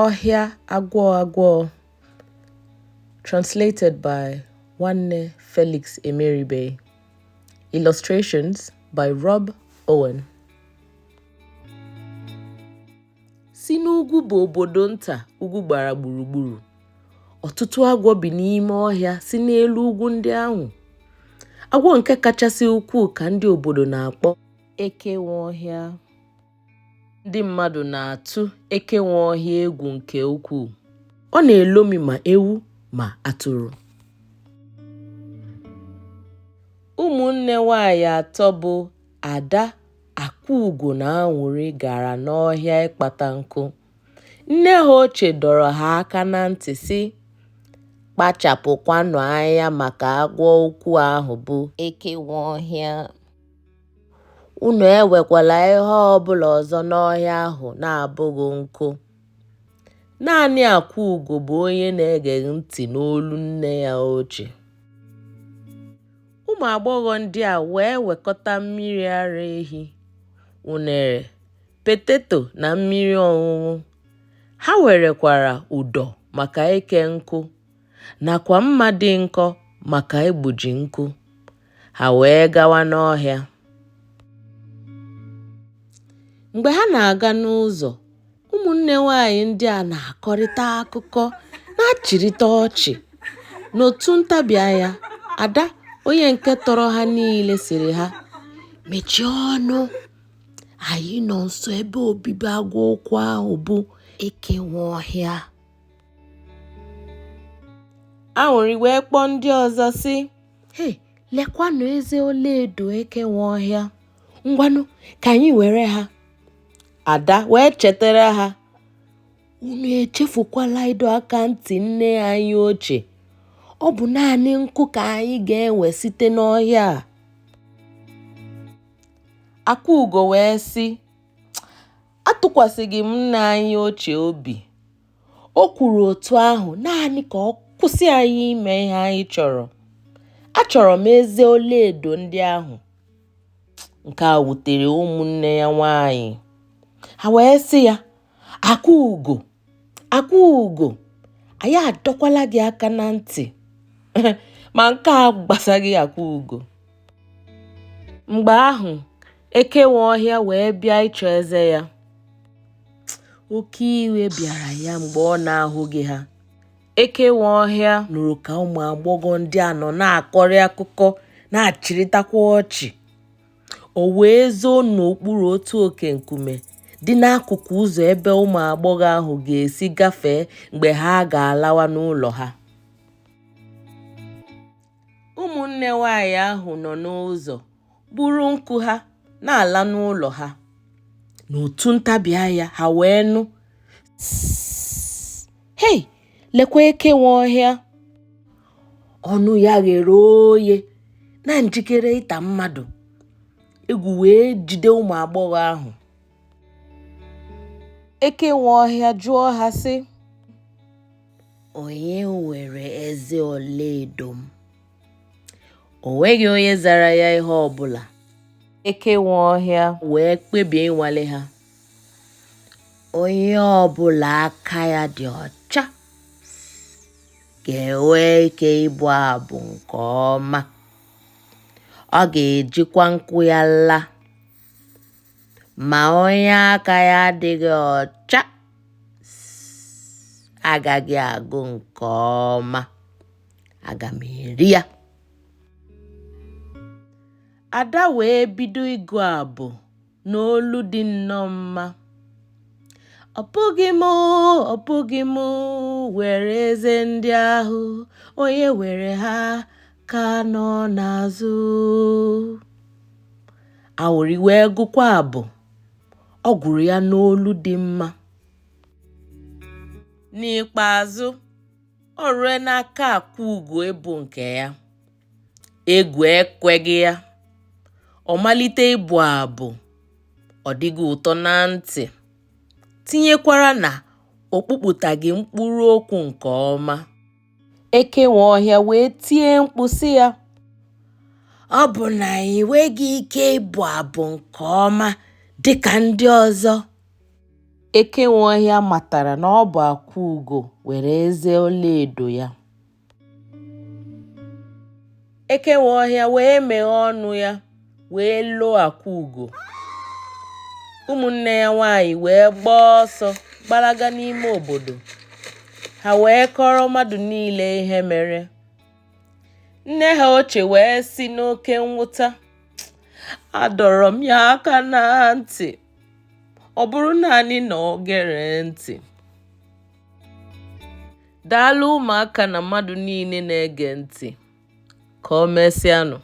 Ọhịa Agwọ Agwọ. Translated by Nwanne Felix Emeribe. Illustrations by Rob Owen. Si n'ugwu bụ obodo nta ugwu gbara gburugburu. Ọtụtụ agwọ bi n'ime ọhịa si n'elu ugwu ndị ahụ. Agwọ nke kachasị ukwuu ka ndị obodo na-akpọ Eke nwe ọhịa. Ndị mmadụ na-atụ eke nwe ọhịa egwu nke ukwuu. Ọ na-elomi ma ewu ma atụrụ. Ụmụnne nwaanyị atọ bụ Ada, Akwaugo na Aṅụrị gara n'ọhịa ịkpata nkụ. Nne ha ochie dọrọ ha aka na ntị sị, "Kpachapụkwanụ anya maka agwọ ukwu ahụ bụ eke nwe ọhịa. Unu ewekwala ihe ọbụla ọzọ n'ọhịa ahụ na-abụghị nkụ." Naanị Akwaugo bụ onye na-egeghị ntị n'olu nne ya ochie. Ụmụ agbọghọ ndị a wee wekọta mmiri ara ehi, unere, peteto na mmiri ọṅụṅụ. Ha werekwara ụdọ maka ike nkụ nakwa mma dị nkọ maka igbuji nkụ. Ha wee gawa n'ọhịa. Mgbe ha na-aga n'ụzọ, ụmụnne nwaanyị ndị a na-akọrịta akụkọ na-achịrịta ọchị. N'otu ntabi anya, Ada, onye nke tọrọ ha niile sịrị ha, "Mechie ọnụ, anyị nọ nso ebe obibi agwọ ukwu ahụ bụ eke nwe ọhịa." Aṅụrị wee kpọọ ndị ọzọ sị, "Hei, lekwanụ eze ọlaedo eke nwe ọhịa. Ngwanụ ka anyị were ha." Ada wee chetara ha, "Unu echefukwala ịdọ aka ntị nne anyị ochie. Ọ bụ naanị nkụ ka anyị ga-ewe site n'ọhịa a." Akwaugo wee sị, "Atụkwasịghị m nne anyị ochie obi. O kwuru otu ahụ naanị ka ọ kwụsị anyị ime ihe anyị chọrọ. Achọrọ m eze ọlaedo ndị ahụ." Nke a wutere ụmụnne ya nwaanyị. Ha wee sị ya, "Akwaugo, Akwaugo, anyị adọkwala gị aka na ntị." Ma nke a gbasaghị Akwaugo. Mgbe ahụ, eke nwe ọhịa wee bịa ịchọ eze ya. Oke iwe bịara ya mgbe ọ na-ahụghị ha. Eke nwe ọhịa nụrụ ka ụmụ agbọghọ ndị a nọ na-akọrị akụkọ na-achịrịtakwa ọchị. O wee zoo n'okpuru otu oke nkume dị n'akụkụ ụzọ ebe ụmụ agbọghọ ahụ ga-esi gafee mgbe ha ga-alawa n'ụlọ ha. Ụmụnne nwaanyị ahụ nọ n'ụzọ buru nkụ ha na-ala n'ụlọ ha. N'otu ntabi anya ha wee nụ, "Sss! Hei, lekwa eke nwe ọhịa." Ọnụ ya ghere oghe na njikere ịta mmadụ. Egwu wee jide ụmụ agbọghọ ahụ. Eke nwe ọhịa jụọ ha sị, "Onye were eze ọlaedo m?" O nweghị onye zara ya ihe ọbụla. Eke nwe ọhịa wee kpebie ịnwale ha. "Onye ọbụla aka ya dị ọcha ga-enwe ike ịbụ abụ nke ọma. Ọ ga-ejikwa nkụ ya laa. Ma onye aka ya adịghị ọcha agaghị agụ nke ọma. Aga m eri ya." Ada wee bido ịgụ abụ n'olu dị nnọọ mma. "Ọ bụghị m, ọ bụghị m were eze ndị ahụ, onye were ha ka nọ n'azụ." Aṅụrị wee gụkwa abụ. Ọ gụrụ ya n'olu dị mma. N'ikpeazụ, o rue n'aka Akwaugo ịbụ nke ya. Egwu ekweghị ya. Ọ malite ịbụ abụ. Ọ dịghị ụtọ na ntị. Tinyekwara na o kpupụtaghị mkpụrụ okwu nke ọma. Eke nwe ọhịa wee tie mkpu sị ya, "Ọ bụ na ị nweghị ike ịbụ abụ nke ọma dị ka ndị ọzọ?" Ekenweọhịa matara na ọ bụ Akwaugo were eze ọlaedo ya. Ekenweọhịa wee meghee ọnụ ya wee loo Akwaugo. Ụmụnne ya nwaanyị wee gbaa ọsọ gbalaga n'ime obodo. Ha wee kọrọ mmadụ niile ihe mere. Nne ha ochie wee sị n'oke mwụta, adọrọ m ya aka na ntị, ọ bụrụ naanị na o gere ntị. Daalụ ụmụaka na mmadụ niile na-ege ntị. Ka o mesịanụ.